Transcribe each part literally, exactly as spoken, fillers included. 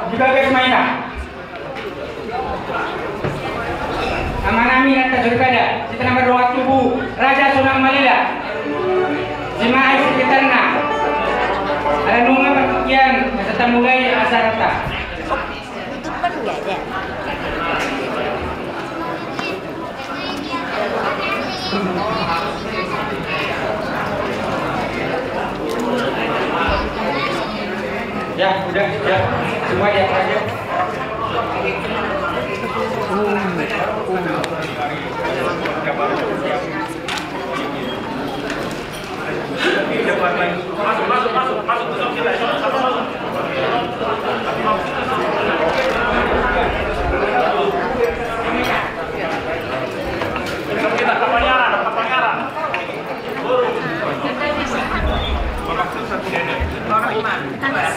Di bagas ma hita. Amanami na tarsoripada, hita na mardongan tubu, Raja Sonang Malila, Simaai sekretarna. Ala nunga partingkian, asa tamulai acaranta. Tutupan nggak ada. Ya, udah, ya. Semua diatur aja.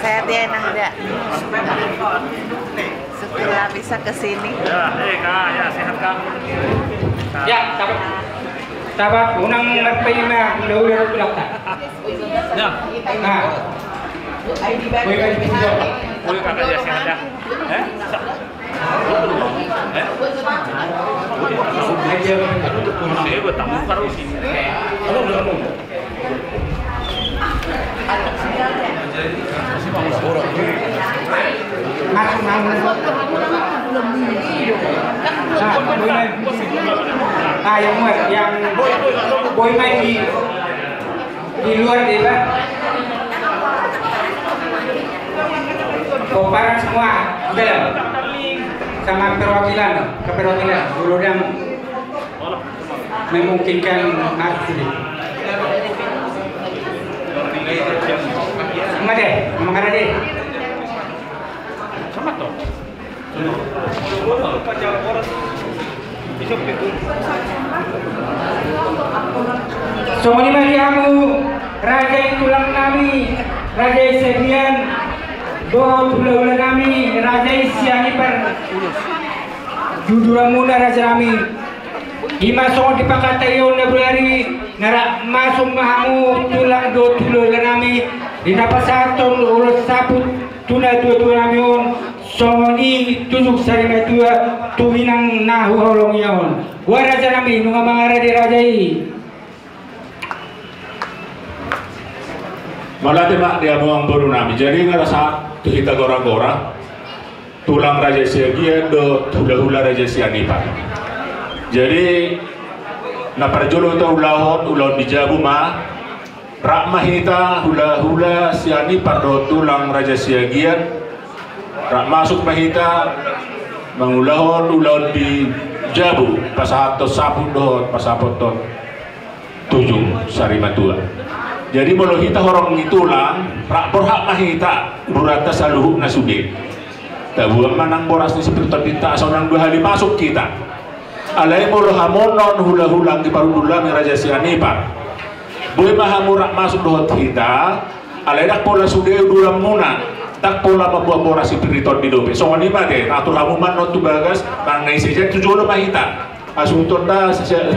Saya dia nang dia. Setelah bisa ke sini. Ya, eh, Kak, ya, sehat, Kak. Ya, sabar. Sabar, unang ngerti mah, udah, udah, udah. Ya. Nah. Woi, kakak, ya, sehat, ya. Eh? Sa-, eh? Saya buat tamu, taruh sini. Masuk, masuk. Nah, yang muat, yang boi main di, di luar, di luar. Pomparan semua, udah ya? Sama perwakilan, ke perwakilan. Dulu yang memungkinkan masuk sini. Sama deh, sama karena deh. Sama toh. Songon i ma di hamu raja i tulang nami, raja i Siagian, dohot hulahula nami, raja i Sianipar. Duduran muna raja nami. Ima songon dipangkataion na boari, na rap masuk ma hamu tulang dohot hulahula nami, di na pasahathon ulos saput tu natuatua nami on, songon i tusuk sarimatua tu inang na huhaholongi on. Boha raja nami, nunga mangarade raja i. Mauliate ma di hamu amangboru nami. Jadi nga rasa tu hita goragora. Tulang raja Siagian dohot hulahula raja Sianipar. Jadi na parjolo hita ulahon, ulahon di jabu ma. Rap ma hita hulahula Sianipar dohot tulang raja Siagian. Rap masuk ma hita mangulahon ulaon di jabu, pasahathon saput dohot pasahathon tusuk sarimatua. Jadi molo hita horong ni tulang, rap borhat ma hita, uduranta saluhutna sude. Taboan ma nang boras ni sipir tondinta asa unang dua hali masuk hita. Alai molo hamu annon hulahula anggi parhundul nami raja Sianipar, boi ma hamu rap masuk dohot hita. Alai ndang pola sude uduran muna, ndang pola mamboan boras sipir ni tondi dope. Songon i ma ate, atur hamu ma annon tu bagas, manang na ise, jadi tu jolo ma hita. Asa tu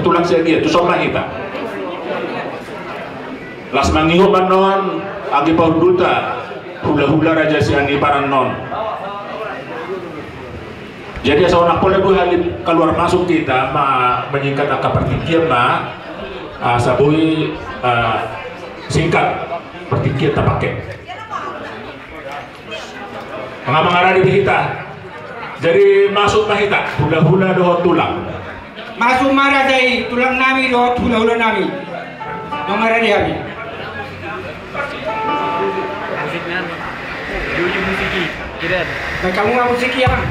tulang Siagian, tu son ma hita. Las mangihut ma annon anggi parhundulta, hulahula raja Sianipar annon. Jadi asa unang pola dua hali kaluar masuk hita, ma-, menyingkat angka partingkian ma, asa boi, eh, singkat partingkian tapake. Nga mangarade be hita. Jadi masuk ma hita, hulahula dohot tulang. Masuk ma raja i, tulang nami dohot hulahula nami. Mangarade hami. Musik nami. Jujur musik i. Kira. Baik, kamu nggak musik ya, Bang?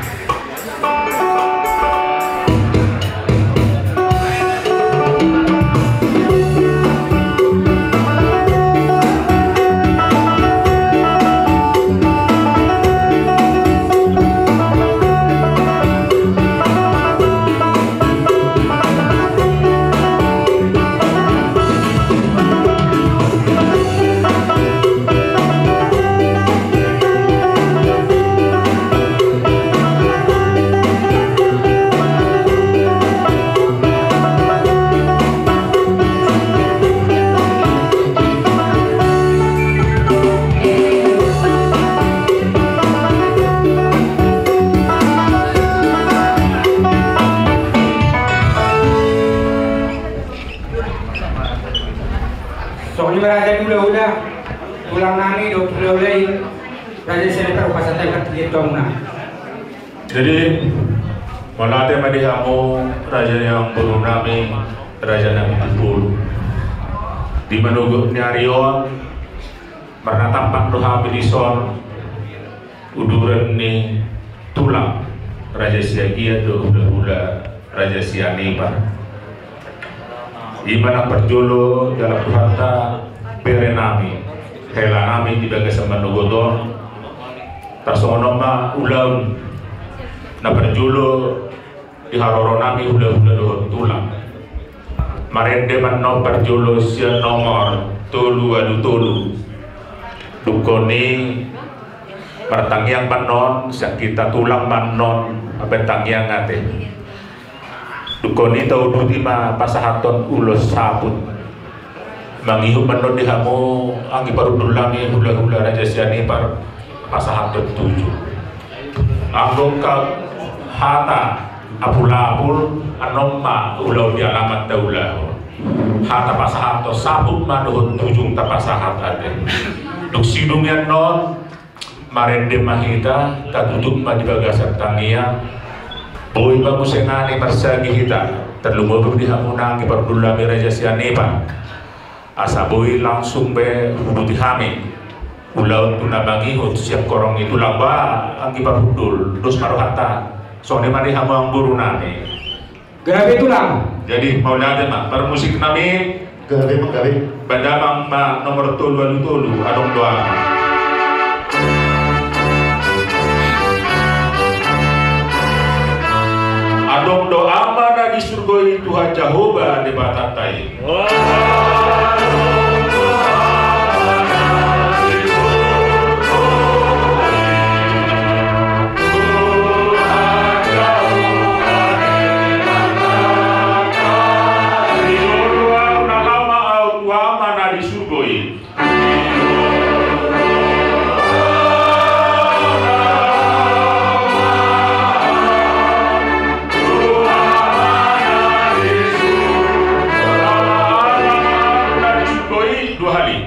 Hulahula, tulang nami dohot hulahula i, Raja Sianipar, hupasahat hami partingkian tu hamuna. Jadi, mauliate ma di hamu raja ni amangboru nami, Raja Napitupulu. Di manogot ni ari on, marnatampak do hami dison, uduran ni tulang Raja Siagian dohot hulahula Raja Sianipar. I ma nang parjolo dialap Tuhanta bere nami, hela nami di bagasan manogot on. Tarsongon on ma ulaon na parjolo di haroro nami hulahula dohot tulang. Marende ma annon parjolo sian nomor tolu ualu tolu. Dungkon i martangiang ma annon, sian hita tulang ma annon mambahen tangiang ate. Dungkon i tauduti ma pasahathon ulos saput. Mangihut ma annon di hamu anggi parhundul nami hulahula Raja Sianipar, pasahathon tujung. Anggo angka hata apulapul, annon ma ulaon ni alaman taulahon. Hata pasahathon saput ma dohot tujung tapasahat ate. Dung sidung i annon, marende ma hita, tatutup ma di bagasan tangiang. Boi ma muse nangkin marsagi hita, tarlumobi di hamu nangkin parhundul nami Raja Sianipar. Asa boi langsung be huuduti hami ulaon tu na mangihut sian horong ni tulang, ba anggi parhundul, dos ma rohanta. Songon i ma di hamu amangboru nami. Gabe tulang. Jadi mauliate ma, parmusik nami. Gabe ma, gabe. Bahen damang ma nomor tolu ualu tolu, Adong do Ama. Adong do Ama na di surgo i, Tuhan Jahowa Debatanta i. Dua hali.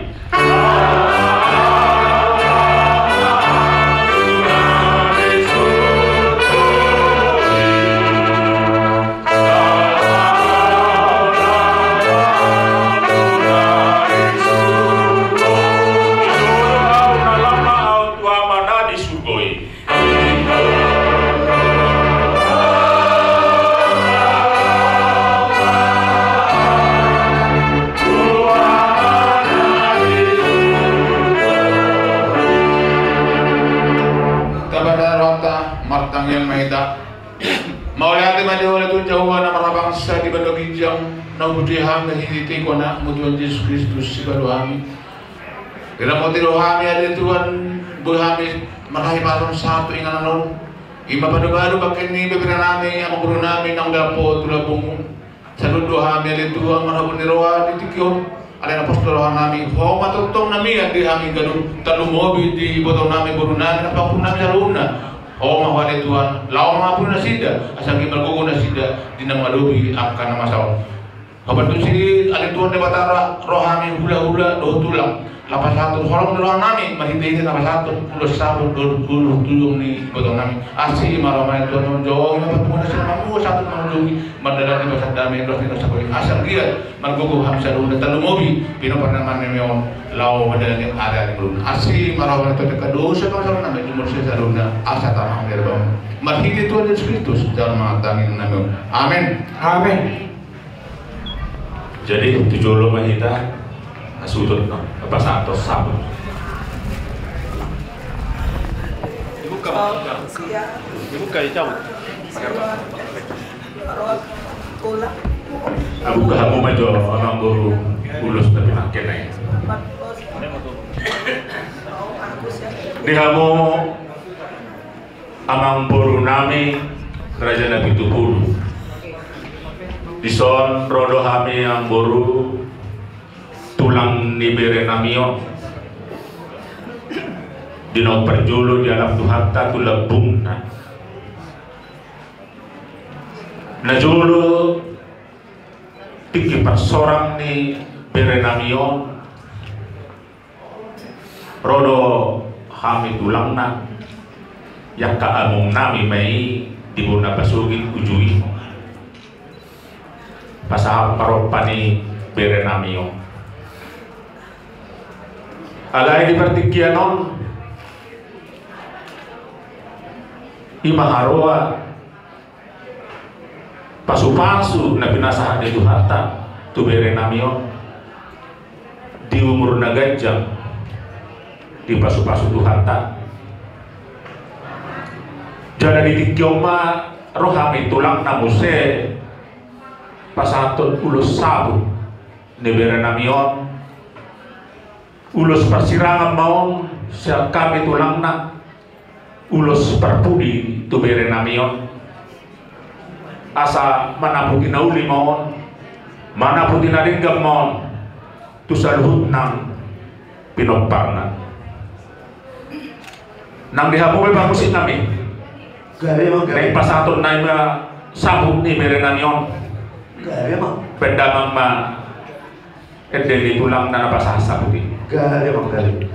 Tapasahat rohanta, martangiang ma hita. Mauliate ma di Ho ale Tuhan Jahowa na marhabangsa di banua ginjang, na hubujuhi hami marhitehite Ho Anakmu Tuhan Jesus Kristus, sipalua hami. Diramoti do hami ale Tuhan, boi hami marhahipason sahat tu inganan on. I ma pado-pado bangke ni bebere nami, amangboru nami, naung dilap Ho tu lambungmu. Saluhut do hami ale Tuhan marhabot ni roha di tingki on. Alai na pos do roha nami, Ho ma tongtong na mian di hami ganup, tarlumobi di iboto nami, boru nami, na pangku nami saluhutna. Ho ma Ho ale Tuhan, laho mangapuli nasida, asa anggiat margogo nasida di na mangadopi angka na masa on. Ho ma tusi ale Tuhan Debata, ro-, roha nami, hulahula dohot tulang. Laho pasahathon holong ni roha nami marhitehite na pasahathon ulos saput dohot ulos tujung ni iboto nami. Asi ma roha nami Tuhan, manjou ma patungan nami, sahat tu na manjou i, mardalani pasahat damei, dohot ni dosa boi, asa anggiat margogo hami saluhutna, tarlumobi pinompar ni Ama nami on, laho mandalani ari-ari ngoluna. Asi ma roha nami Tuhan, angka dosa ni saluhutna, jumolo saluhutna, asa tama hami di adopanmu. Marhite Tuhan Jesus Kristus, jalo ma tangiang nami on. Amen. Amen. Jadi tu jolo ma hita, asa utot ma pasahathon saput. Dibuka ma. Dibuka, dicabut. Buka hamu ma jo, amangboru, ulos na pinangke na i. Di hamu amangboru nami, Raja Napitupulu. Dison ro do hami amangboru, tulang ni bere nami on, di naung parjolo dialap Tuhanta tu lambungna. Na jolo tingki parsorang ni bere nami on, Ro do hami tulangna, i angka among nami ma i di bona pasogit uju i. Pasahat parompa ni bere nami on. Alai di partingkian on, i ma haroa pasupasu na pinasahat ni Tuhanta tu bere nami on di umur na ganjang, dipasupasu Tuhanta. Jala di tingki on ma ro hami tulangna muse pasahathon ulos saput ni bere nami on. Ulos parsirangan ma on sian hami tulangna, ulos parpudi tu bere nami on, asa manaputi na uli ma on, manaputi na denggan ma on tu saluhut nang pinomparna. Nang di hamu pe parmusik nami. Gabe ma, gabe. Naeng pasahaton nai ma saput ni bere nami on. Gabe ma. Baen damang ma ende ni tulangna na pasahat saput i. Gabe ma, gabe.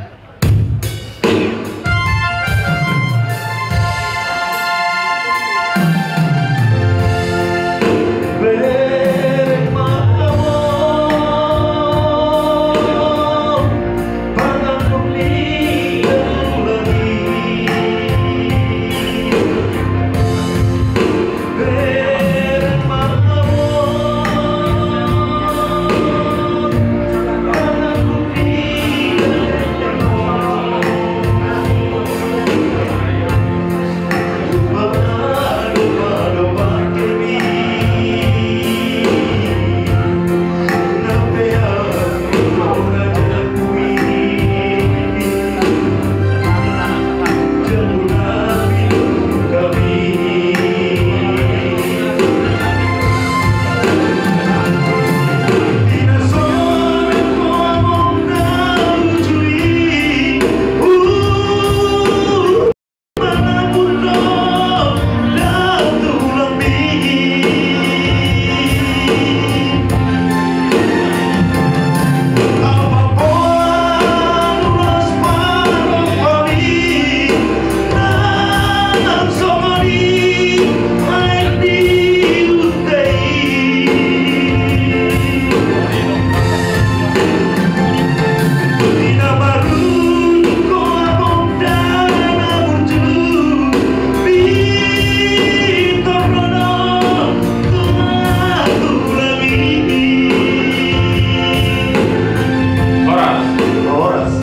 Horas. Horas.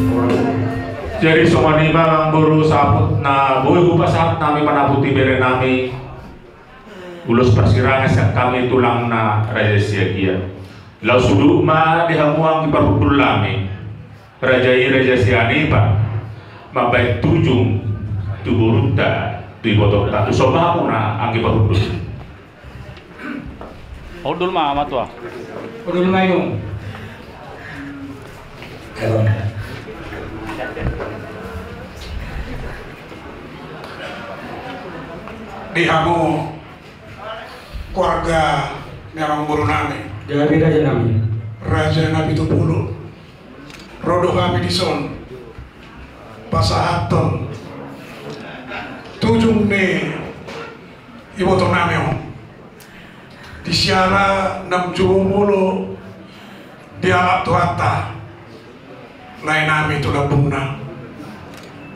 Horas. Jadi songon i ma amang boru saput na boi hupasahat nami manaputi bere nami. Ulos parsirangan sian hami tulangna Raja Siagian. Laos sude ma di hamu anggi parhundul nami, raja i Raja Sianipa, mambaen tujung tu borunta, tu ibotonta, tu somba hamuna anggi parhundul. Hundul ma, matua. Hundul ma, inong. Di hamu keluarga ni amang boru nami, gabe raja nami, Raja Napitupulu, ro do hami dison pasahathon tujung ni iboto nami on. Di siala naung jumolo dialap Tuhanta lae nami tu lambungna.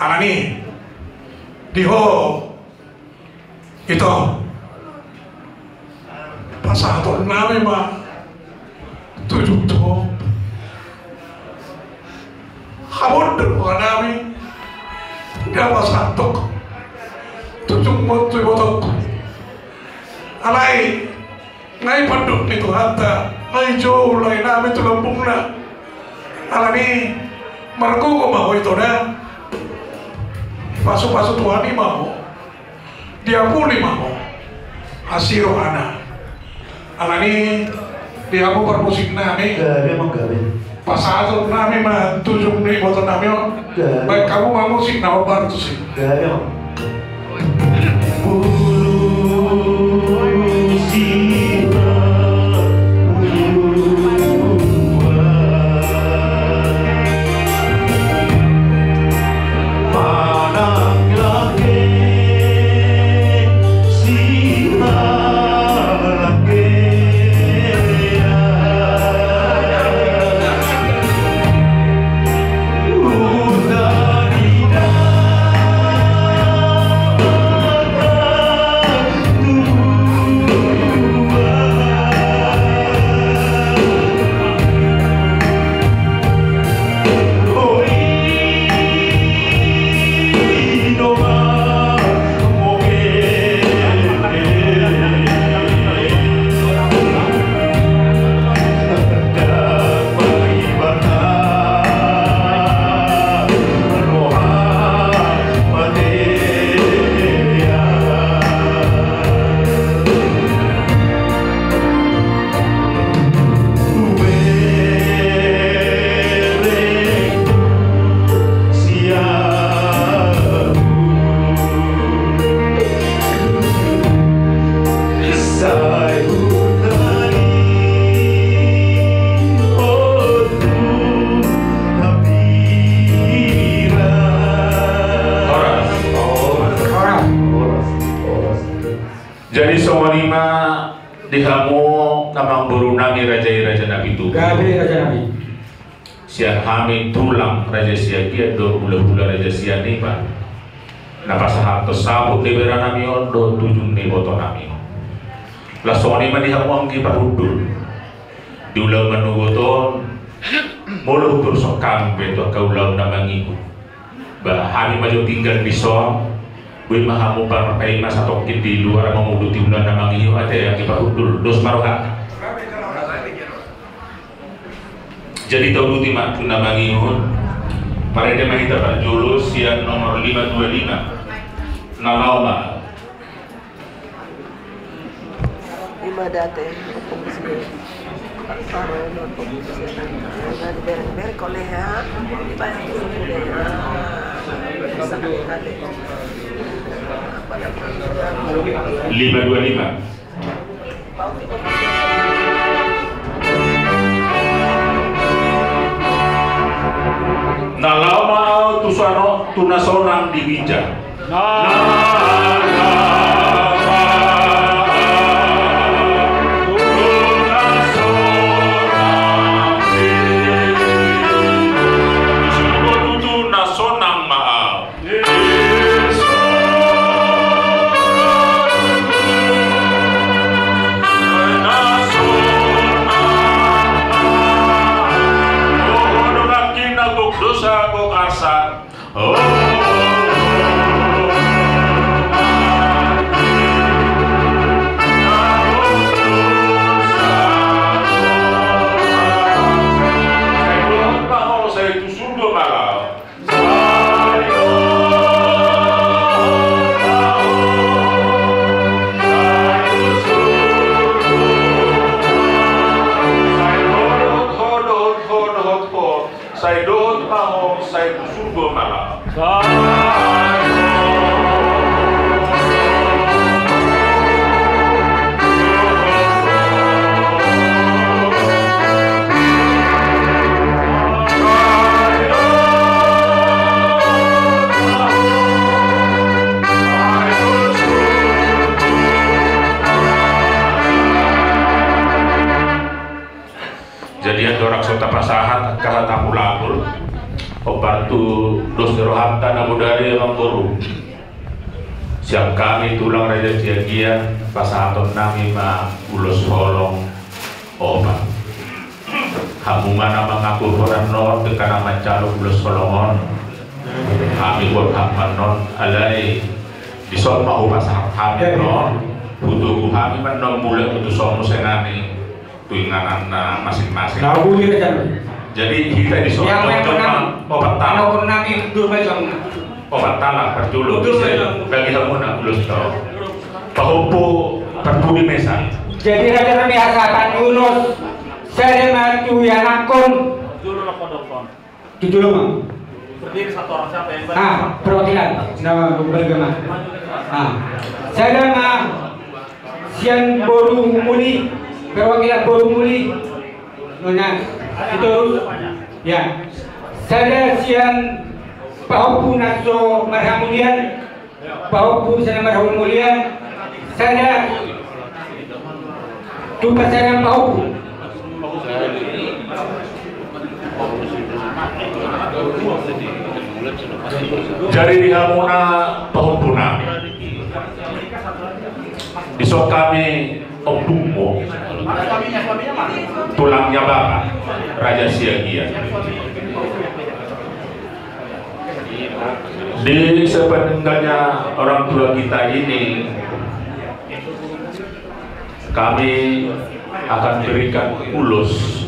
Alani i, di ho, ito, pasahaton nami ma tujung tu ho. Hamu do roha nami, na pasahathon tujung on tu ibotongku. Alai nunga dipandok ni Tuhanta, nunga dijou lae nami tu lambungna. Alani i, margogo ma ho ito da. Pasupasu Tuhan i ma ho. Diapuli ma ho asi rohana. Alani i, di hamu parmusik nami, gabe ma, gabe, pasahaton nami ma tujung ni iboto nami on. Gabe. Baen hamu ma musik na hombar tusi. Gabe ma. Jadi songon i ma di hamu amangboru nami raja i, raja na pituhu. Gabe raja nami. Sian hami tulang Raja Siagian dohot hulahula Raja Sian i ma na pasahathon saput ni bere nami on dohot tujung ni iboto nami on. Laos songon i ma di hamu anggi parhundul. Di ulaon manogot on, molo huturushon hami be tu angka ulaon na mangihut, ba hami ma jo tinggal dison. Boi ma hamu parpaima satongkin di luar manguduti ulaon na mangihut, ate anggi parhundul, dos ma rohanta. Jadi tauduti ma tu na mangihut. Marende ma hita parjolo sian nomor lima dua lima. Na laho ma. Lima date. Ber, ber, kole, ya. Lima dua lima. Na laho ma au tu sano-, tu na sonang di ginjang. Na laho ma au tu na sonang di ginjang. Di surgo tutu na sonang ma au. Sai dohot ma ho, sai tu surgo ma laho. Jadi andorang so tapasahat angka hata hulahula, hombar tu dos ni rohanta na bodari, amangboru. Sian hami tulang Raja Siagian, pasahaton nami ma ulos holong opat. Hamu ma na mangaku holan on, dengke na manjalo ulos holong on. Hami boan hami annon, alai dison ma hupasahat hami annon. Hutogu hami ma annon mulak tu son muse nami tu inganan na masing-masing. Jadi hita dison, ya, opat taon. Opat taon, parjolo, bagi hamu na ulos taon. Pahompu parpudi mesa. Jadi raja nami, hasahaton ulos, sada ma tu ianakhon. Tu jolo ma. Berdiri satu orang, siapa yang berdiri? Ah, perwakilan. Nah, beragama. Ah. Sada ma sian boru Muli, perwakilan boru Muli. Nona, itu. Ya. Sada sian pahompu na so marhamulian. Pahompu sada marhamulian, sada tu pasaran pahompu. Jadi di hamuna pahompu nami, dison hami ompungmu, tulangnya Bapak Raja Siagian. Di sepeninggalnya orang tua kita ini, kami akan berikan ulos.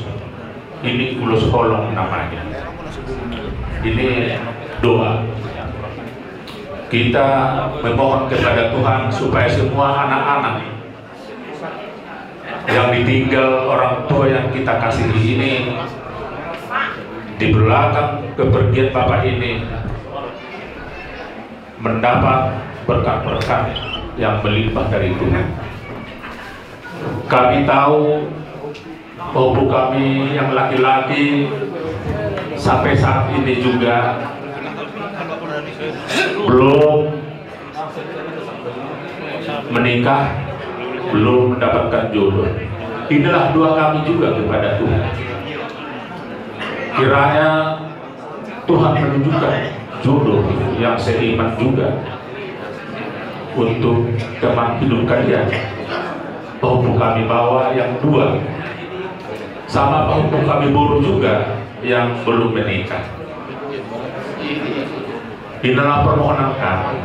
Ini ulos holong namanya. Ini doa. Kita memohon kepada Tuhan supaya semua anak-anak yang ditinggal orang tua yang kita kasihi ini, di belakang kepergian Bapak ini, mendapat berkat-berkat yang melimpah dari Tuhan. Kami tahu, ompu kami yang laki-laki sampai saat ini juga belum menikah, belum mendapatkan jodoh. Inilah doa kami juga kepada Tuhan. Kiranya Tuhan menunjukkan jodoh yang seiman juga untuk teman hidup kalian. Pahompu kami baoa yang dua, sama pahompu kami boru juga yang belum menikah. Inilah permohonan kami.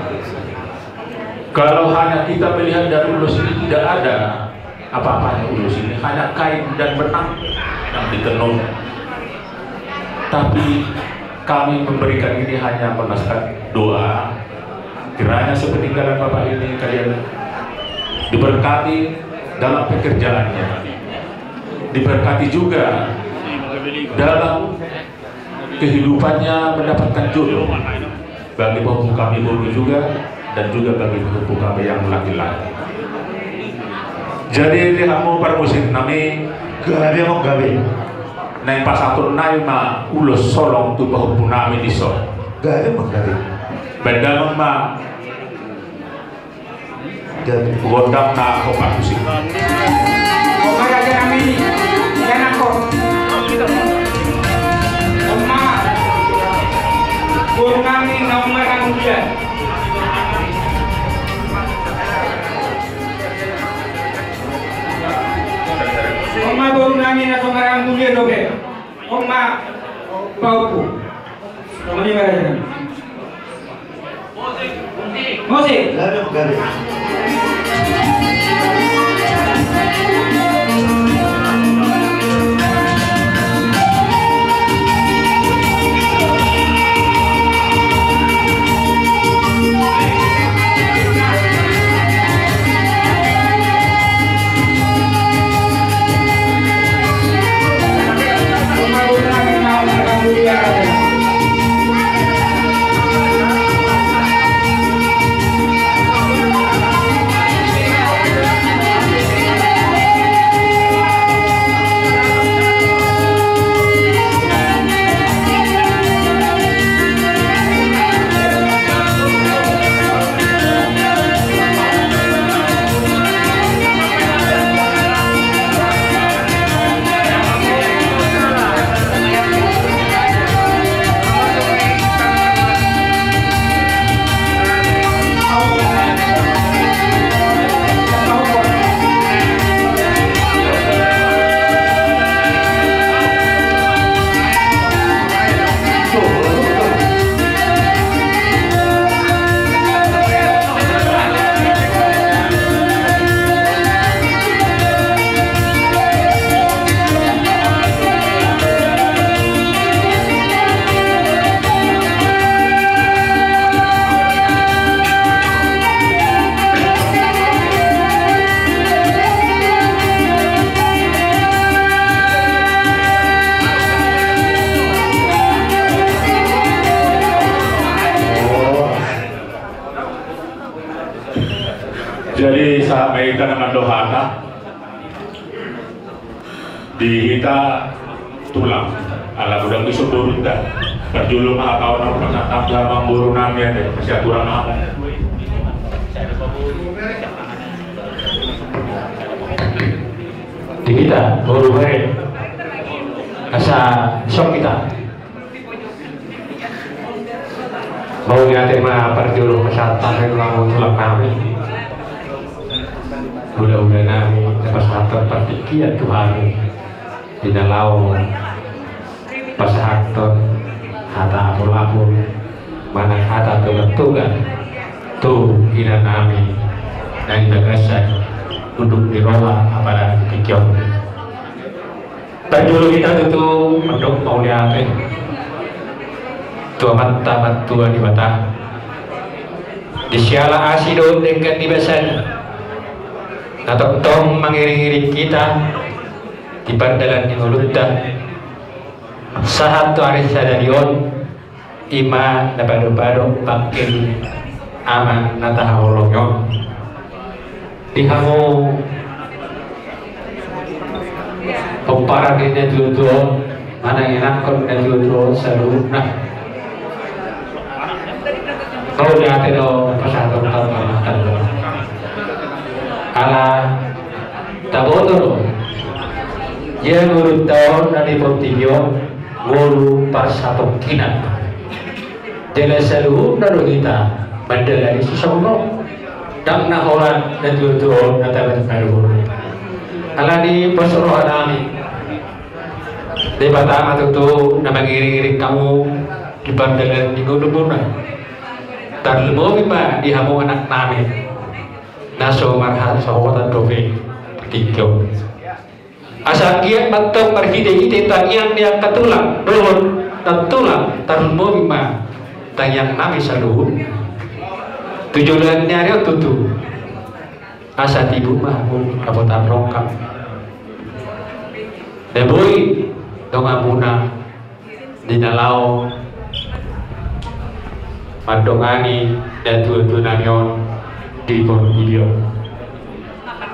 Kalau hanya kita melihat dari ulos ini, tidak ada apa-apanya ulos ini, hanya kain dan benang yang ditenun. Tapi kami memberikan ini hanya mengaskan doa, kiranya sepeninggalan Bapak ini kalian diberkati dalam pekerjaannya, diberkati juga dalam kehidupannya mendapatkan jodoh bagi pahompu kami boru juga, dan juga bagi pahompu kami yang laki-laki. Jadi di hamu parmusik nami, gabe ma gabe. Naeng pasahaton nai ma ulos holong tu pahompu nami dison. Gabe ma gabe. Baen damang ma gondang na hombar musik. Oke, raja nami, ianakhon. On ma boru nami na so marhaha mulia. On ma boru nami na so marhaha mulia dope. On ma pahompu. Musik. Jadi sahat ma hita na mandok hata. Di hita tulang ala godang di so borunta. Parjolo ma hata on pasahat tu amangboru nami ate, sian tulang nami. Di hita boru be asa song hita. Mauliate ma parjolo pasahat hami tu hamu tulang nami. Hulahula nami na pasahathon partingkian tu hami di na laho pasahathon hata apulapul manang hata togattogat tu ina nami na di bagasan unduk ni roha apala di tingki on. Parjolo hita tutu mandok mauliate tu Amanta Martua Debata di siala asi dohot denggan ni basana na tongtong mangiringiring hita di pardalan ni ngolunta sahat tu ari sadari on. I ma na padopadop bangke ni amang na tahaholongi on. Di hamu pomparan ni natuatua on manang ianakhon ni natuatua on saluhutna. Mauliate do pasahaton hami tu Amanta. Ala Taboto do, ia ngolunta on na di portibi on ngolu parsatongkinan. Jala saluhutna do hita mandalani sisongon on. Ndang na holan na tuatua on na tabat na dohot. Alani pos rohanami, Debata ma tutu na mangiringiring hamu di pardalanan ni ngolumuna. Tarlumobi ma di hamu anaknami na so marhasohotan dope tingki on. Asa anggiat ma tong marhitehite tangiang ni angka tulang dohot nantulang, tarlumobi ma tangiangnami saluhutna tu joloan ni ari on tutu. Asa tibu ma hamu dapotan rongkap na boi donganmuna di na laho mandongani na tuatua nami on di portibi on.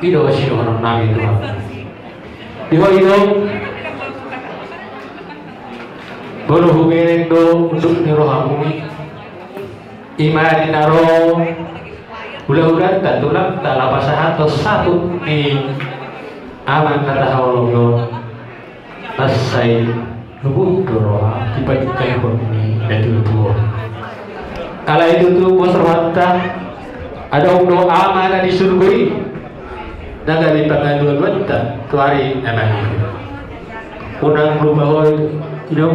I do sidohononnami tu hamu. Di ho i do, molo hubereng do unduk ni rohamuna i, i ma di na ro hulahulanta, tulangta, laho pasahathon saput ni amanta tahaholongi on. Mansai luput do roha di paingkahon ni na tuatua. Alai tutu pos rohanta, adong do Ama na di surgo i na gabe pangalualuanta tu ari na mangihut. Unang lupa ho i do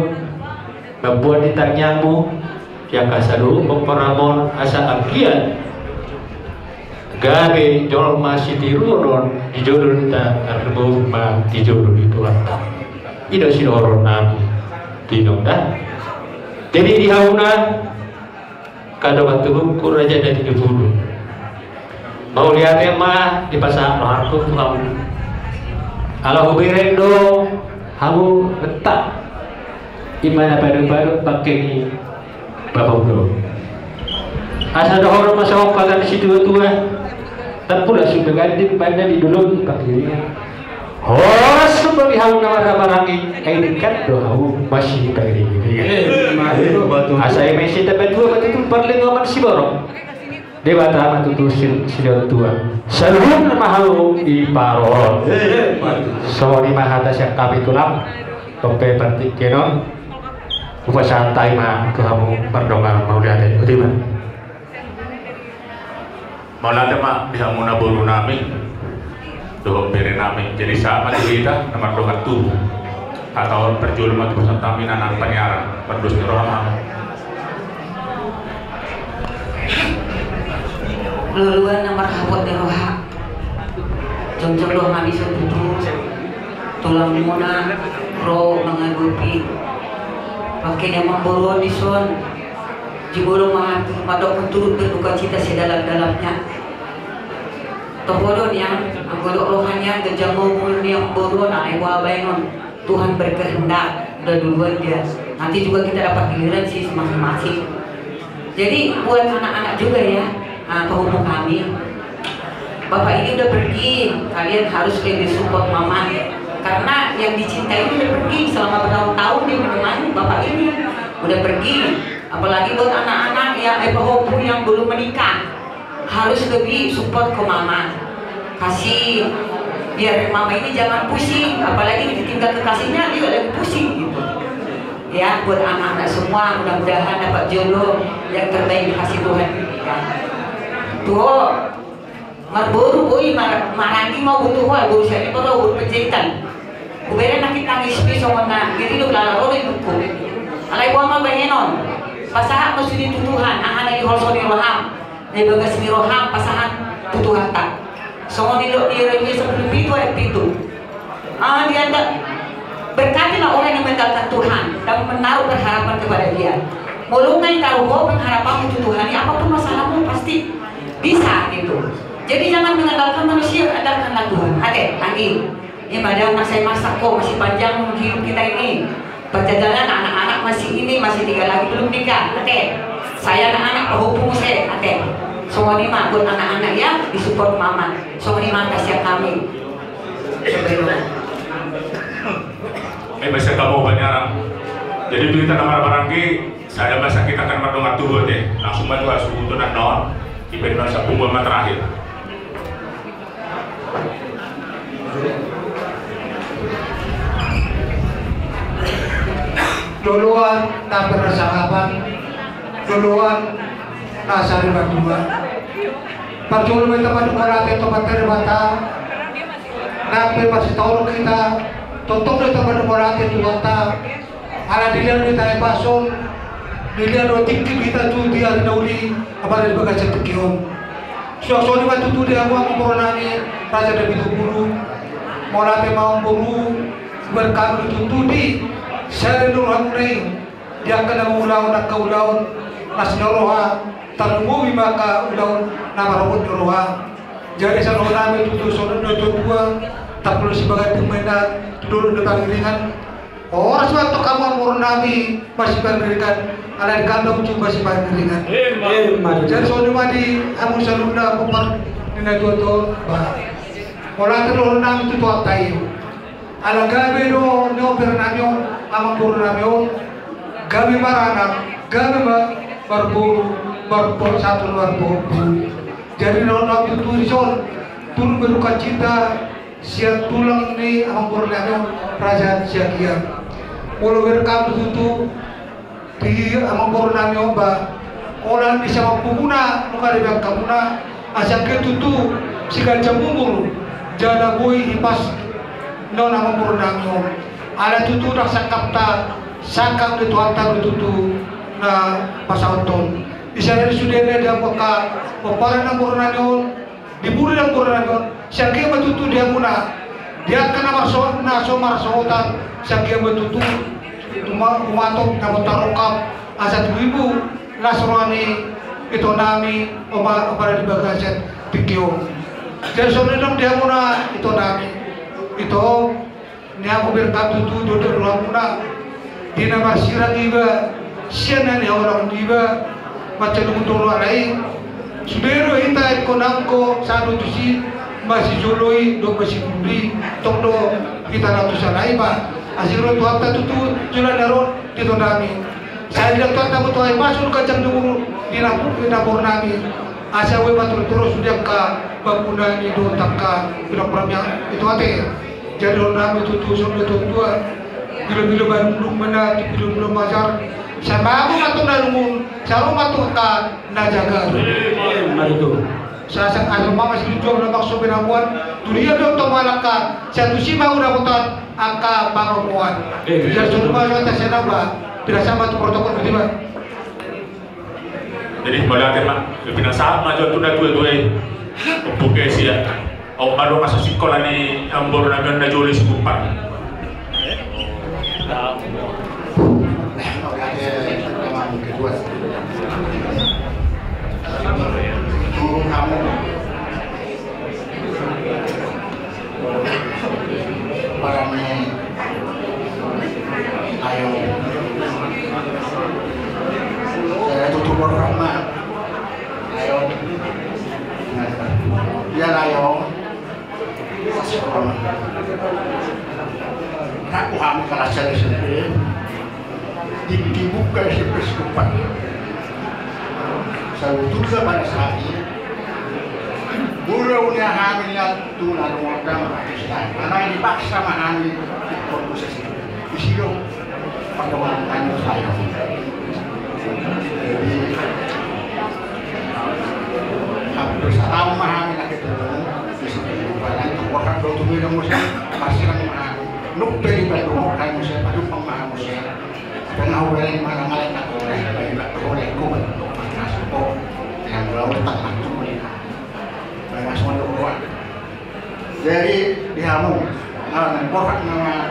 mambuat di tangiangmu di angka saluhut pomparanmon, asa anggiat gabe jolma sitiruon on di jolonta, tarlumobi ma di jolo ni Tuhanta. I do sidohononnami tu inong da. Jadi di hamuna angka dongan tubungku, raja na di Dipulu, mauliate ma dipasahat rohangku tu hamu. Ala hubereng do hamu betah, i ma na padupaduhon bangke ni bapauda on. Asa dohonon ma songon hata ni situatua: Ndang pola sumbe ganding banda di dolok ni pangiringan. Horas sumba di hamu na marhahamaranggi, ai denggan do hamu masipangiringiringan. Asa i ma i sitabatua ma tutu parlinggoman siborok. Debata ma tutu si, sidaotua. Saluhutna ma hamu diparorot. Songon i ma hata sian hami tulang. Dope partingkian on, hupasahat hami ma tu hamu mardongan mauliate. Boti ma. Mauliate ma di hamuna borunami dohot berenami. Jadi sahat ma di hita na mardongan tubu. Hata on parjolo ma tu pasahat hami na naeng paniaran, pardos ni roha ma. Loloan na marhabot ni roha. Jongjong do hami songon tutu, tulangmuna ro mangadopi. Bangke ni amangboru on dison, jumolo ma mandok turut berdukacita sedalam-dalamnya. Toho do nian, anggo dok roha nian, ganjang umur ni amangboru on, alai boha baenon. Tuhan berkehendak, udah duluan dia. Nanti juga kita dapat giliran sih masing-masing. Jadi buat anak-anak juga ya, ah, pahompu kami. Bapak ini udah pergi, kalian harus lebih support mama. Karena yang dicintai ini udah pergi, selama bertahun-tahun dia menemani bapak ini. Udah pergi. Apalagi buat anak-anak ya, eh, pahompu yang belum menikah. Harus lebih support ke mama. Kasih, biar mama ini jangan pusing, apalagi ditinggal kekasihnya, dia lagi pusing gitu. Ya, buat anak-anak semua, mudah-mudahan dapat jodoh yang terbaik, kasih Tuhan berikan. Tuh, marboru boi, mar-, maranggi mau butuh hal, boru sian i, boru penjahitan. Hubereng nangkin tangis pe songon na, jadi lu lala ro do indukku. Alai boha ma bahenon. Pasahat ma sude tu Tuhan, aha na diholso ni roham. Na di bagas ni roham pasahat tu Tuhanta. Songon nidok ni Yeremia sampulu pitu ayat pitu. Ah, dia nda, berkatilah orang yang mengandalkan Tuhan dan menaruh pengharapan kepada Dia. Molo nunga ditaruh ho pengharapanmu tu Tuhan i, apapun masalahmu pasti bisa gitu. Jadi jangan mengandalkan manusia, andalkanlah Tuhan. Ate, anggi. Ini madam masih masak kok, masih panjang hidup kita ini. Perjalanan anak-anak masih ini, masih tiga lagi belum nikah. Ate, saya anak-anak pahompu muse, ate. Songon i ma buat anak-anak ya, disupport mama. Songon i ma hata sian hami. Sampai jumpa. Ai basa kamu banyak. Jadi berita nama barangki, saya basa kita akan mardongan tubu ya. Langsung ma tu hasuhuton na on. Ipen basa pungguan ma terakhir. Loloan na bersahabat, loloan na saling berdua. Parjolo ma hita mandok mauliate tu Amanta Debata, nang pe marsitaonon hita, tongtong do hita mandok mauliate tu Tuhanta. Ala dilehon hita hahipason, dilehon do tingki hita tu di ari na uli, apala di bagasan tingki on. Suang songon i ma tutu di hamu amangboru nami, Raja Debitupulu. Mauliate ma amangboru, berkamu tutu di sari ni rohamuna i, di angka na ulaon, angka ulaon na sian roha, tarlumobi ma angka ulaon na marobot ni roha. Jadi saluhutna ma tutu songon na tuatua, tapulus si baganding ma inna tu dolok ni pangiringan. Horas ma antong hamu amangboru nami, masipairingiringan, ala di kandang tu masipairingiringan. Emma. Jadi songon i ma di hamu saluhutna pomparan ni na tuatua on, ba. Mauliate do rohanami tu Tuhanta i. Ala gabe do ni ompir nami on, amangboru nami on, gabe maranak, gabe ma-, marboru, marboru, satu marboru. Jadi rohanami tutu dison, turut berduka cita, sian tulang ni amangboru nami on, Raja Siagian. Molo berkamu tutu di amangboru nami on, ba, holan di siampulmuna, nunga dibaen hamuna, asa anggiat tutu siganjang umur, jala boi hipas ni on amangboru nami on. Ala tutu ndang sangkapta, sangkap ni Tuhanta do tutu na pasahathon. Di sada ni sudena di angka pomparan ni amangboru nami on, di buru ni amangboru nami on, sai anggiat ma tutu di hamuna, di angka na marso-, na so marsohotan, sai anggiat ma tutu, tuma-, tumatop na tarungkap, asa tubu las roha ni ito nami, oma-, apala di bagasan tingki on. Jadi songon i nang di hamuna, ito nami, ito, Nian huberkamu tutu, dodok rohamuna di na marsirang iba sian na nihaholongan niba, mansai dung do roha i. Sude do hita ingkon anggo sada tusi, masijolo i dohot masipulu i, tong do hita na tu sana i ba. Asi ro Tuhanta tutu jolo ni ari on di ito nami. Sai dilehon Tuhanta ma tutu hahipason, ganjang ni umur di na-, di namboru nami. Asa boi ma torus-torus di angka pamuna ni dohot angka pinompar ni ito ate. Jadi rohanami tutu songon na tuatua. Bilo-bilo Bandung mana tu bilo-bilo Majar. Sai mangolu ma tu na lungun, sai ro ma tu angka na jaga. Emma tutu. Sai asa ma masilinjuang na bangso binabuan. Tu dia do tong angka, sai tusi ma hudapotan angka pangomoan. Emma tutu. Jadi songon i ma songon na sian au ba. Pinasa ma tu protokol, botima. Jadi mauliate ma, pinasahat ma jo tu na tuatua i. Ompu Kesi ya. Au ma do masa sikola ni amangboru nami on na jolo i si Kupang. Parani. Ayo. Saya tutup orang mah. Ayo. Ya, ayo. Aku hamil kelas saya S M P. Di, dibuka si Piskupan. Sabotulna pada saat i, molo uli hami na tu na rumondang, alai dipaksa ma hami ingkon tu sesi. Isi do pandohan hami sayo. Jadi hampir sataon ma hami na ketemu. Isi do pandohan tu hami, marsirang ma hami. Nunga pe di Bandung hami muse, pajumpang ma hami muse. Pernah hubereng manang alai na kolek, bayi bak kolek, ku bak kolek, masuk kok. Yang belau tak masuk, bayi masuk mandok doang. Jadi, di hamu, ah, nang borat nama,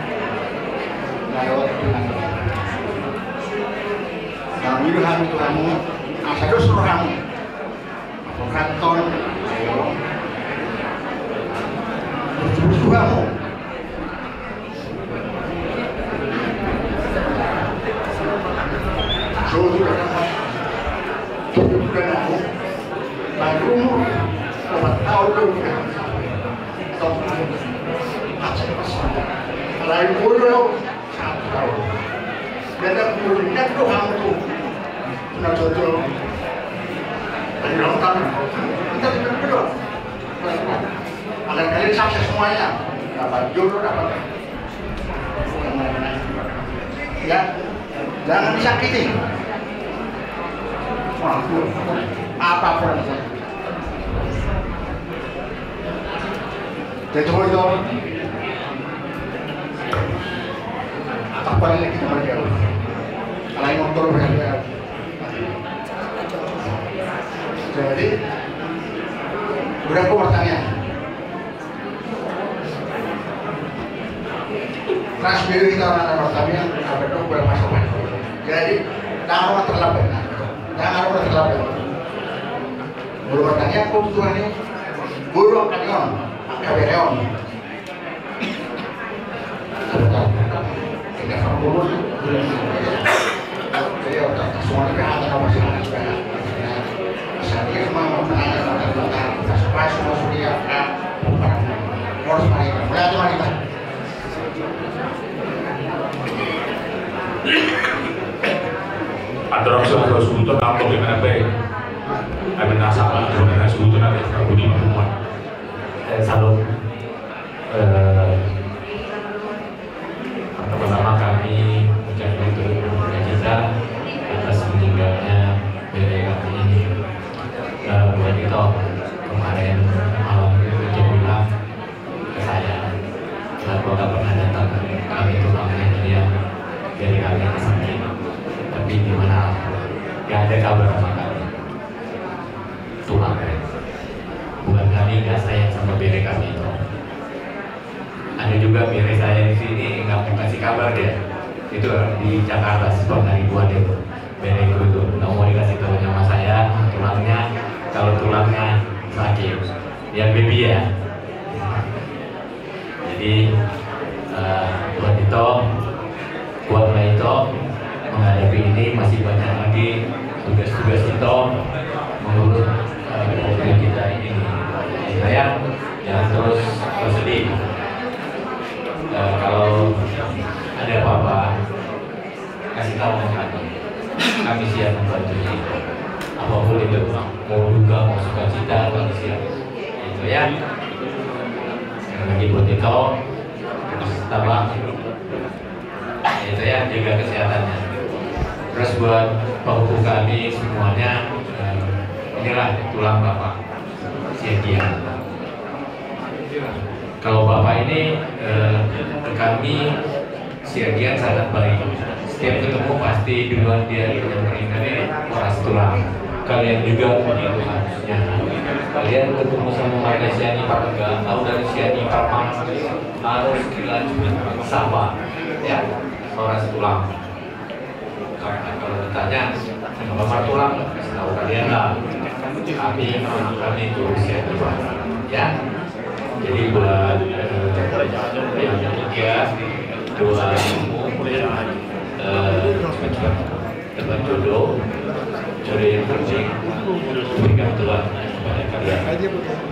lewat itu nanti. Kami di hamu tu hamu, asa dos roh hamu. Pokokton, ayo. Busu-busu hamu. Sudah. Sudah aku. Baru umur empat tahun dulu. Tahu. Lain umur. Satu tahun. Dan aku ingat doang tu. Nah, contoh. Tadi orang tahu. Kita tidak berdoa. Agar kalian sukses semuanya. Dapat jodoh, dapat. Ya. Jangan disakiti. Apa pun. Jadi, itu. Apa yang kita pergi? Kalau yang motor, ya. Jadi, udah, aku bertanya. Ras Biru, kita orang Batak yang ada dong berapa sobat. Jadi, jangan orang terlambat. Jangan orang terlambat. Guru bertanya, aku Tuhan ini, guru akan on, akan bere on. Ini akan guru. Jadi, otak semua ini ada apa sih? Saya mau menanya tentang pas-pas semua sudah, kan? Harus mari, mulai tuh mari, Pak. Andorang so, so, suruton, apa gimana, Bay? Amin, nasaba, sebenarnya suruton ada, aku di rumah. Eh, salam. Eh, pertama-tama kami ucapkan turut berduka cita atas meninggalnya bere kami ini. Eh, buat itu, kemarin malam itu dia bilang, ke saya, "Lah, gua gak pernah datang, kami tuh kami aja, dia dari kami yang sakit." Tapi gimana, gak ada kabar sama kami. Tulang, ya. Bukan kami gak sayang sama bere kami itu. Ada juga bere saya di sini, nggak mau kasih kabar dia. Itu di Jakarta, si Pangaribuan itu. Bere itu, itu. Nggak mau dikasih tahu nama saya, tulangnya. Kalau tulangnya sakit. Yang baby ya. Jadi, eh, buat itu, buat itu, menghadapi ini masih banyak lagi tugas-tugas itu mengurus, eh, kita ini. Saya jangan terus bersedih. Eh, kalau ada apa-apa, kasih tahu ke kami. Kami siap membantu. Apapun itu, mau duka, mau sukacita, kami siap. Itu ya. Sekali lagi buat itu, terus tambah. Itu ya, jaga kesehatannya. Terus buat penghukum kami semuanya, eh, inilah tulang Bapak Siagian. Kalau Bapak ini, eh, ke kami, Siagian sangat baik. Setiap ketemu pasti duluan dia yang menyamperin kami, Horas Tulang. Kalian juga begitu harusnya. Kalian ketemu sama marga Sianipar, nggak tahu dari Sianipar mana, harus dilanjut sapa, ya, Horas Tulang. Karena kalau ditanya, "Kenapa Horas Tulang?" Kasih tahu kalian lah. Kami, kami itu Sianipar, ya. Jadi buat, eh, yang ketiga, doa, eh, teman jodoh, jodoh yang penting, berikan Tuhan kepada kalian.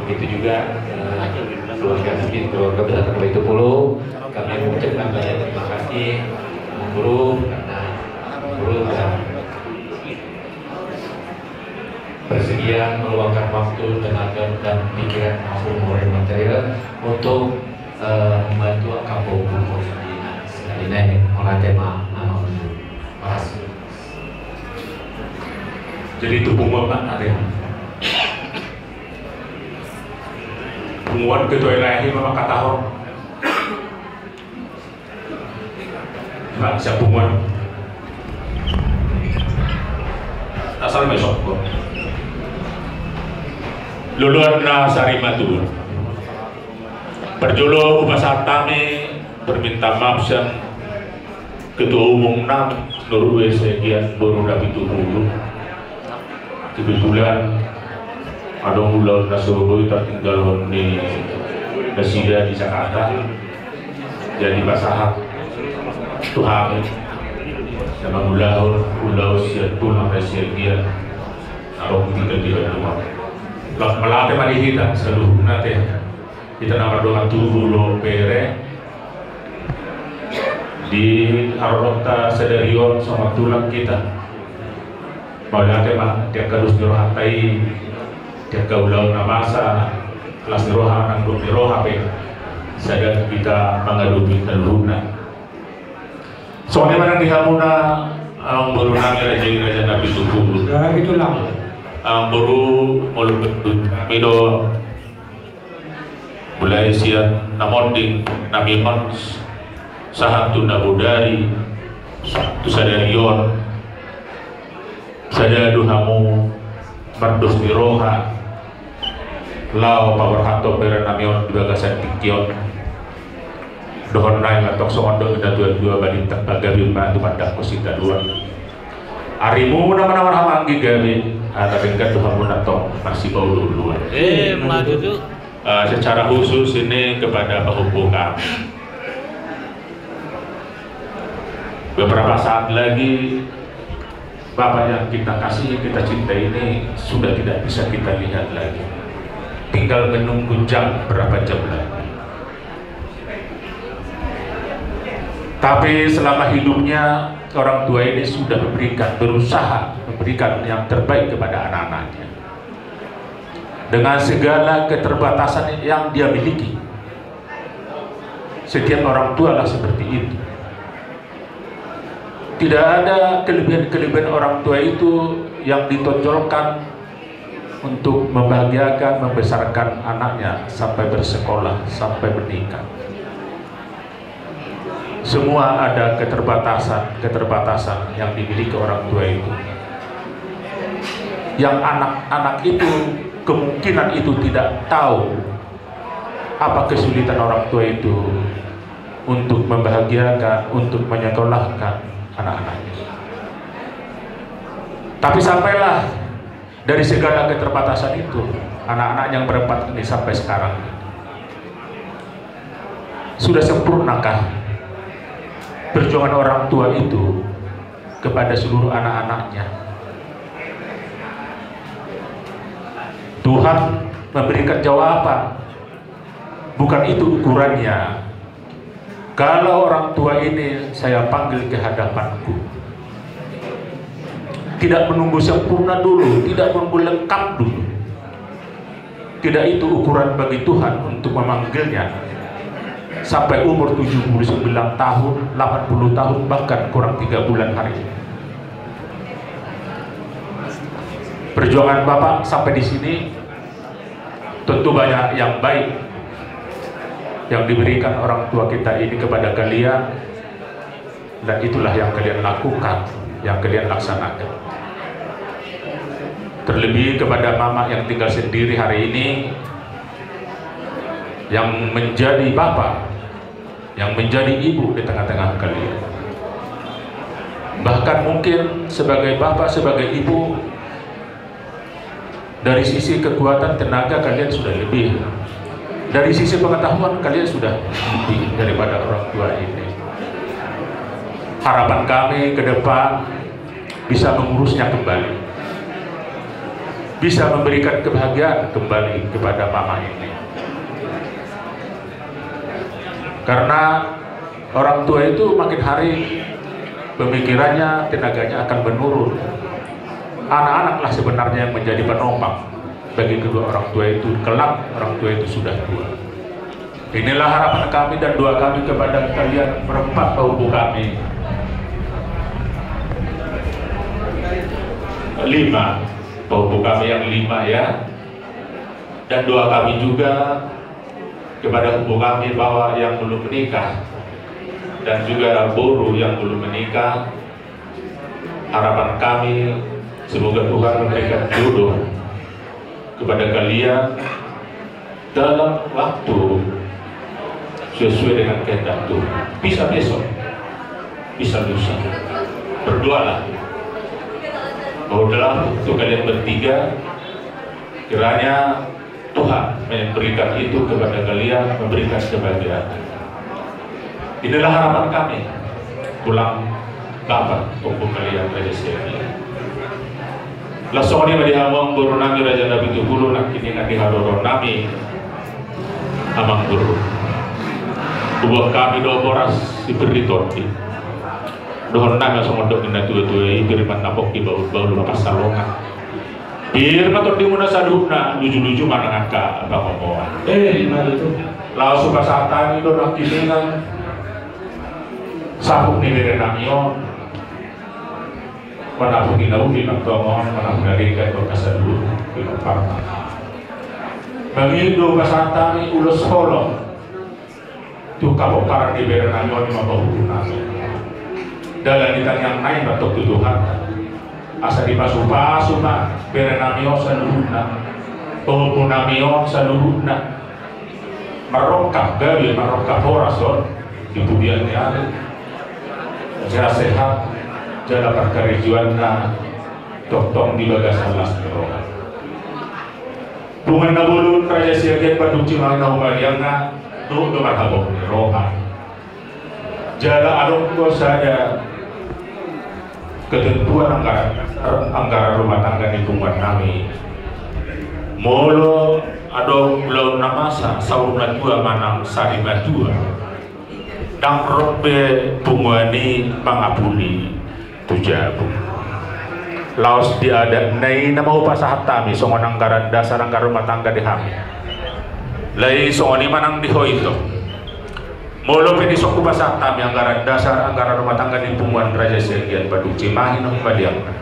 Begitu juga, eh, keluarga kami, keluarga besar Kembang Tujuh Puluh, kami mengucapkan banyak terima kasih, Guru, karena Guru sudah bersedia meluangkan waktu, tenaga, dan pikiran maupun modal material untuk, eh, membantu angka pahompu di sekali ini. Mauliate ma, nama Horas. Jadi itu punguan, Pak, ada. Punguan ketua ilahi memang kata ho. Nah, siap punguan. Asal besok kok. Loloan na sarimatua. Parjolo hupasahat hami permintaan maaf sian ketua umum nami, Nur Uwe Siagian boru Dapitupulu. Kebetulan adong ulaon na so boi tartinggalhon ni nasida di Jakarta. Jadi pasahat tu hami na mangulahon ulaon sian tulang na Siagian adong di Bandung. Mauliate ma di hita saluhutna, te. Hita na mardongan tubu dohot bere di haroroanta sadari on songon tulang hita. Mauliate ma di angka dos ni rohanta i, di angka ulaon na masa, las ni roha nang gok ni roha pe, sada hita mangadopi saluhutna. Songon i ma nang di hamuna Amangboru nami raja i, raja na pitu pulu. Ya, itulah. Amangboru, molo hami do mulai sian na monding nami on sahat tu na bodari, tu sadari on, sada do hamu mardos ni roha laho paborhathon bere nami on di bagasan tingki on. Dohonon nami ma tong songon dok ni na tua-tua, balintang pagabe ma tumandangkon sitadoan. Arimuna ma na marhahamaranggi gabe, ala denggan do hamuna tong marsipaulu-uluan. Eh, maju tu. Eh, secara khusus ini kepada pahompu kami. Beberapa saat lagi Bapak yang kita kasihi, kita cintai ini sudah tidak bisa kita lihat lagi. Tinggal menunggu jam, berapa jam lagi. Tapi selama hidupnya, orang tua ini sudah memberikan, berusaha memberikan yang terbaik kepada anak-anaknya. Dengan segala keterbatasan yang dia miliki, setiap orang tua lah seperti itu. Tidak ada kelebihan-kelebihan orang tua itu yang ditonjolkan untuk membahagiakan, membesarkan anaknya sampai bersekolah, sampai menikah. Semua ada keterbatasan-keterbatasan yang dimiliki orang tua itu. Yang anak-anak itu kemungkinan itu tidak tahu apa kesulitan orang tua itu untuk membahagiakan, untuk menyekolahkan anak-anaknya. Tapi sampailah dari segala keterbatasan itu, anak-anak yang berempat ini sampai sekarang. Sudah sempurnakah perjuangan orang tua itu kepada seluruh anak-anaknya? Tuhan memberikan jawaban. Bukan itu ukurannya. Kalau orang tua ini saya panggil ke hadapanku, tidak menunggu sempurna dulu, tidak menunggu lengkap dulu. Tidak itu ukuran bagi Tuhan untuk memanggilnya sampai umur tujuh puluh sembilan tahun, delapan puluh tahun, bahkan kurang tiga bulan hari ini. Perjuangan Bapak sampai di sini, tentu banyak yang baik yang diberikan orang tua kita ini kepada kalian, dan itulah yang kalian lakukan, yang kalian laksanakan. Terlebih kepada mama yang tinggal sendiri hari ini, yang menjadi bapak, yang menjadi ibu di tengah-tengah kalian. Bahkan mungkin sebagai bapak, sebagai ibu, dari sisi kekuatan tenaga kalian sudah lebih. Dari sisi pengetahuan kalian sudah lebih daripada orang tua ini. Harapan kami ke depan bisa mengurusnya kembali. Bisa memberikan kebahagiaan kembali kepada mama ini. Karena orang tua itu makin hari pemikirannya, tenaganya akan menurun. Anak-anaklah sebenarnya yang menjadi penopang bagi kedua orang tua itu, kelak orang tua itu sudah tua. Inilah harapan kami dan doa kami kepada kalian berempat, pahompu kami lima, pahompu kami yang lima, ya. Dan doa kami juga kepada hompu kami, bahwa yang belum menikah, dan juga boru yang belum menikah, harapan kami semoga Tuhan memberikan jodoh kepada kalian dalam waktu sesuai dengan kehendak Tuhan. Bisa besok, bisa lusa. Berdoalah bahwa dalam waktu kalian bertiga, kiranya Tuhan memberikan itu kepada kalian, memberikan kebahagiaan. Inilah harapan kami, pulang Bapak, pahompu kalian, Raja Setia. Laos songon i ma di hamu amangboru nami, Raja na pitu pulu, nangkiningan di haroronami, amangboru. Huboan hami do boras si pir ni tondi. Dohonon nami songon dok ni na tua-tua i, pir ma na pongki, bahul-bahul ma pansalongan. Pir ma tondimuna saluhutna, luju-luju ma nang angka pangomoan. Eh, ima tutu. Laos hupasahat hami do nangkiningan saput ni bere nami on. Manapuhi na uli nang tongon, manapuhi na denggan dohot na saluhut, di parna. Mangido pasahat hami ulos holong tu hapomparan ni bere nami on, i ma pahompu nami. Dalan ni tangiang nai ma tong tu Tuhanta. Asa dipasupasu ma bere nami on saluhutna, pahompu nami on saluhutna. Marrongkap gabe, marrongkap horas on di pudian ni ari. Jala sehat, jala parkarejoanna tongtong di bagasan las ni roha. Punguan na bolon, Raja Siagian Pandok Cimahi na humaliangna, dohot do marhabot ni roha. Jala adong do sada ketentuan anggaran, anggaran rumah tangga ni punguan nami. Molo adong ulaon na masa, saur matua manang sari matua, ndang ro be punguan i mangapuli tu jabu. Laos di adat na i nama hupasahat hami songon anggaran dasar anggaran rumah tangga di hami. Alai songon i ma nang di ho ito. Molo pe dison hupasahat hami anggaran dasar anggaran rumah tangga ni punguan Raja Siagian Pandok Cimahi na humaliangna,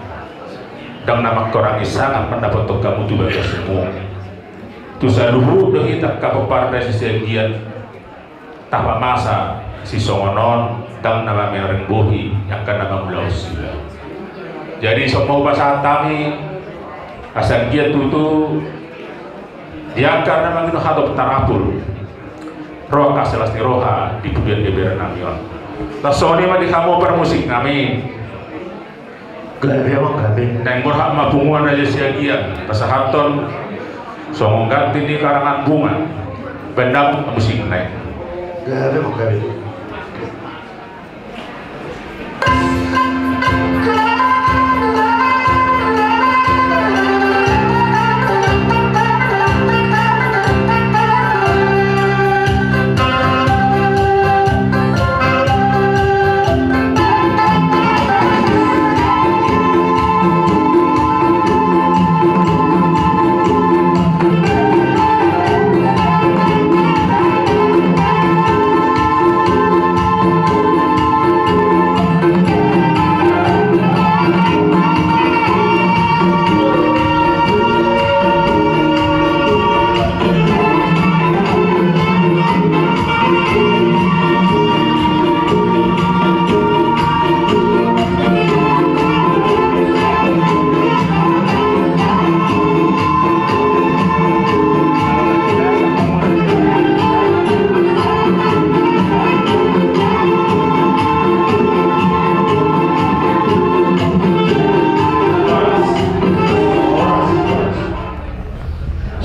ndang na mangkorangi sangap mandapothon hamu tu bagasmu. Tu saluhut do hita hapomparan Raja Siagian tapamasa sisongon on, ndang na mamereng bohi angka na mangulahon sila. Jadi songon na hupasahat hami, asa anggiat tutu di angka na mangido hatop tarapul, ro angka las ni roha di pudian ni bere nami on. Tarsongon i ma di hamu parmusik nami. Gabe, amang, gabe. Naeng borhat ma punguan Raja Siagian pasahathon songon ganti ni karangan bunga. Baen damang musik nai. Gabe, amang, gabe.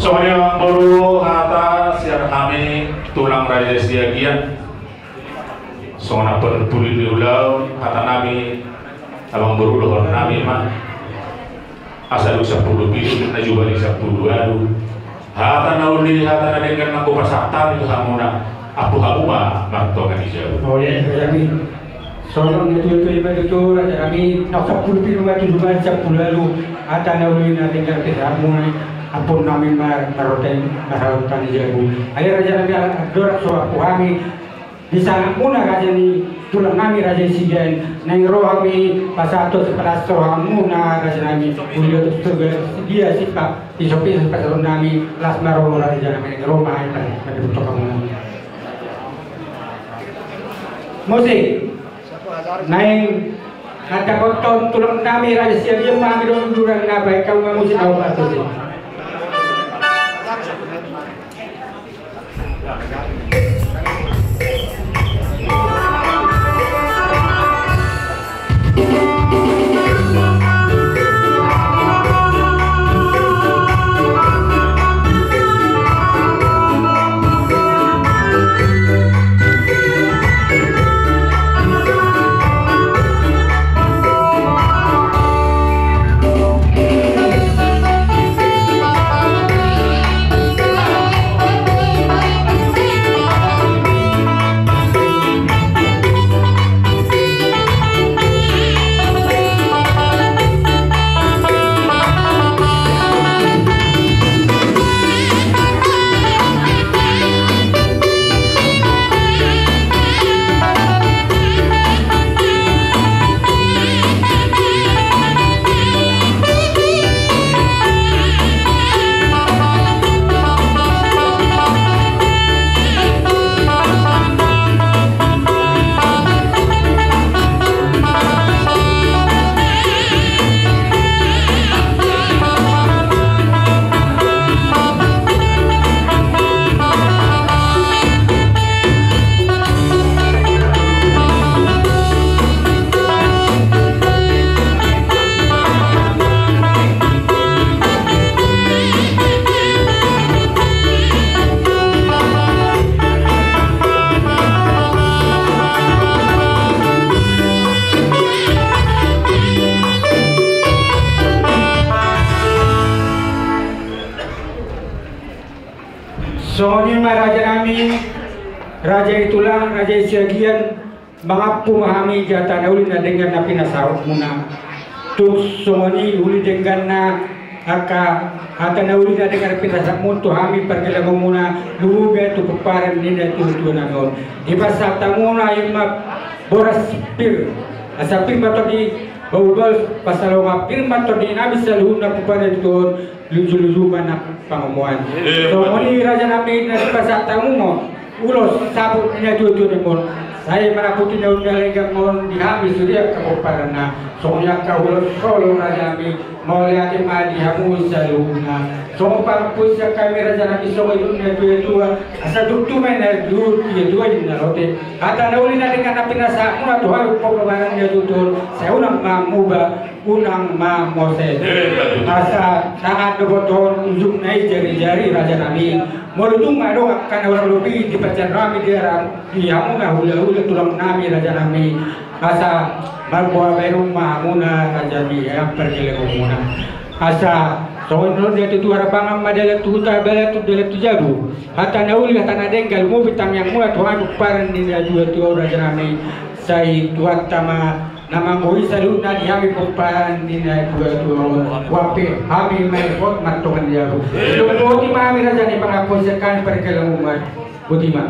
Songon i ma, amangboru, hata sian hami tulang Raja Siagian. Songon na parpudi ni ulaon, hata nami, amangboru, dohonon nami ma: Asa dung sampulu pitu, na jumadi sampulu ualu. Hata na uli, hata na denggan nanggo pasahat hami tu hamuna, ampu hamu ma martonga ni jabu. Olo, raja nami. Songon na tutu i ma tutu, raja nami, na sampulu pitu ma tutu, jumadi sampulu ualu. Hata na uli na denggan pe tu hamuna, ampu nami ma martonga, martonga ni jabu. Alai raja nami, ala andorang so ampu hami di sangapmuna, raja ni tulang nami Raja Siagian, naeng ro hami pasahathon sipalas rohamuna, raja nami, uli do tu surgo, dia sipa, piso-piso pasahaton nami, las ma roha, raja nami, naeng ro ma hami pasahathon hamuna. Musik. Naeng mandapothon tulang nami Raja Siagian ma hami dohot durang na baen hamu ma musik na opat tusi. Raja nami, raja i tulang, raja i Siagian, mangampu ma hami di hata na uli na denggan na pinasahatmuna. Tung songon i uli dengganna angka hata na uli na denggan na pinasahatmuna tu hami pargellengonmuna, lumobi tu pomparan ni natuatua nami on. Dipasahat hamuna i ma boras pir, asa pir ma tondi, bau boras pasalongan, pir ma tondi nami saluhutna pomparan ni natuatua on. Luju-luju ma na pangomoan. Eh, songon i raja nami na dipasahat hamu ma ulos saput ni natuatua nami on. Sai manamputi na uli na denggan on di hami sude angka pomparanna. Songon i angka ulos solo raja nami, mauliate ma di hamu saluhutna. Songon pangampu sian hami raja nami, songon i dohot natuatua, asa tuk tumena dohot natuatua i na lote. Hata na uli na denggan na pinasahatmuna tu hami pomparan ni natuatua on, sai unang ma muba, unang ma mose. Asa tangan do botohon, ujungna i jarijari raja nami. Molo tung adong angka na hurang lobi dipajar hami di hamu na hulahula tulang nami raja nami, asa marboa baenonmu ma hamuna raja nami, pargellengonmuna. Asa songon i dohot natuatua, harapangan ma dalan tu huta, dalan tu, dalan tu jabu. Hata na uli hata na denggan lumobi tangiangmuna tu hami pomparan ni natuatua on raja nami. Sai Tuhanta ma na manggohi saluhutna di hami pomparan ni natuatua on. Boan pe hami ma i hot martonga ni jabu. Boti ma hami raja nami, pangampu sian hami pargellengonmuna. Boti ma.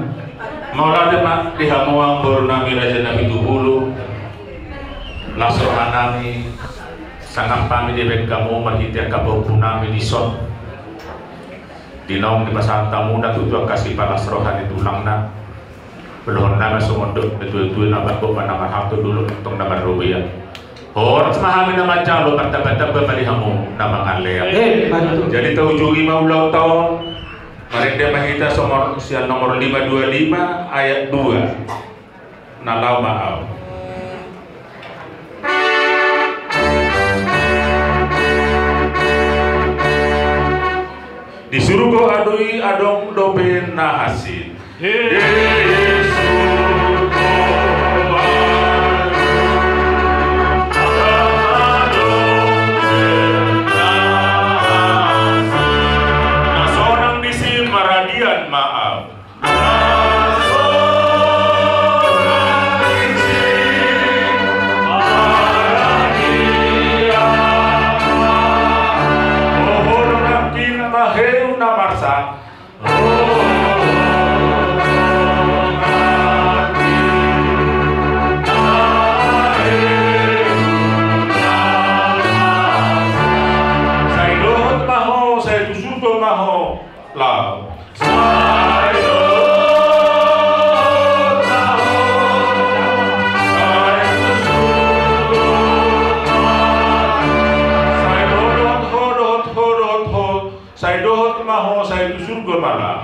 Mauliate ma di hamu amang boru nami raja nami Tuhulu. Las roha nami, sangap hami dibahen hamu marhite angka pahompu nami dison. Di naung dipasahat hamuna tutu angka sipalas roha ni tulangna. Dohonon nami songon dok natuatua, na bagot ma na marhalto, dolok tong na marrobean. Horas ma hami na manjalo, martambatamba ma di hamu na mangalehon. Eh, betul. Jadi taujungi ma ulaonta on. Marende ma hita songon sian nomor lima dua lima ayat dua. Na laho ma au. Di surgo adong i, adong dope na hansit. Di surgo adong dope na hansit. Na sonang disi maradian ma au. Sai dohot ma ho, sai tu surgo ma ho. Laho. Sai dohot ma ho, sai tu surgo ma ho. Sai dohot ho, dohot ho, dohot ho. Sai dohot ma ho, sai tu surgo ma laho.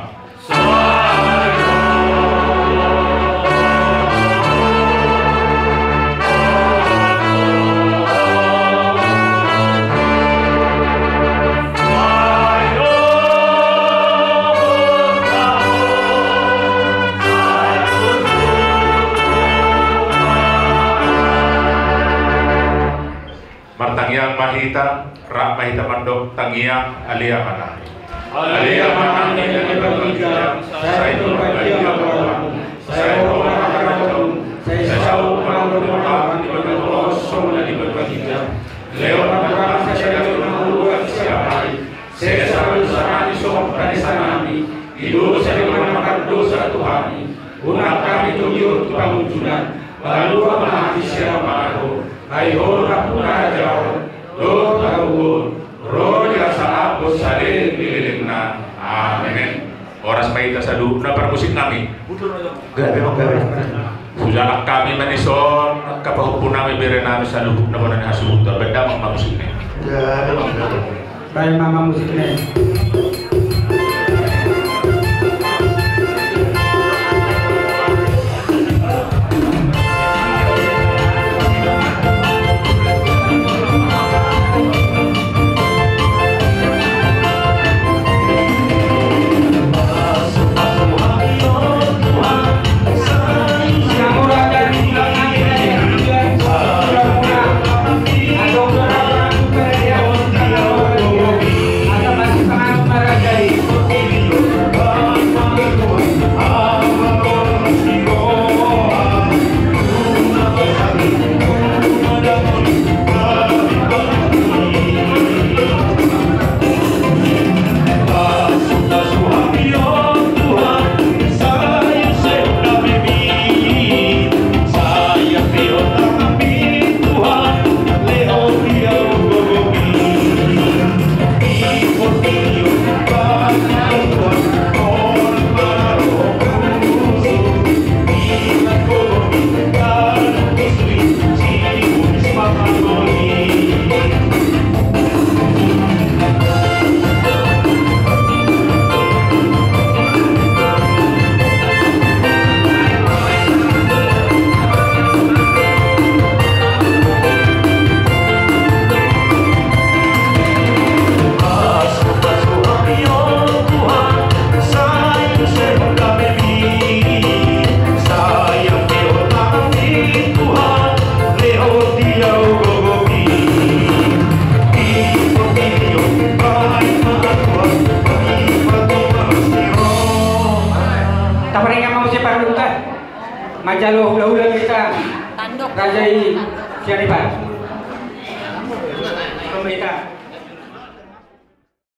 Martangiang ma hita, rap ma hita mandok tangiang. Ale Amanami. Ale Amanami na di banua ginjang, sai pinarbadia ma goarmu, sai ro ma harajaonmu, sai saut ma lomo ni roha di banua on songon na di banua ginjang. Lehon ma tu hami sadari on hangoluan siapari. Sesa ma dosanami songon panesanami di dosa ni na manghatai dosa tu hami. Unang hami togihon tu pangunjunan, palua ma hami sian na marhite. Ai Ho do nampuna harajaon dohot hagogoon, ro di hata Amanta saleleng ni lelengna. Amen. Horas ma hita saluhutna parmusik nami. Gabe ma, gabe. Hujalang hami ma dison angka pahompu nami, bere nami saluhutna bona ni hasuhuton. Baen damang ma musik nami. Gabe ma, gabe. Baen ma musik nami. Siparduta manjalo hulahula hita raja i Sianipar. Pemerintah.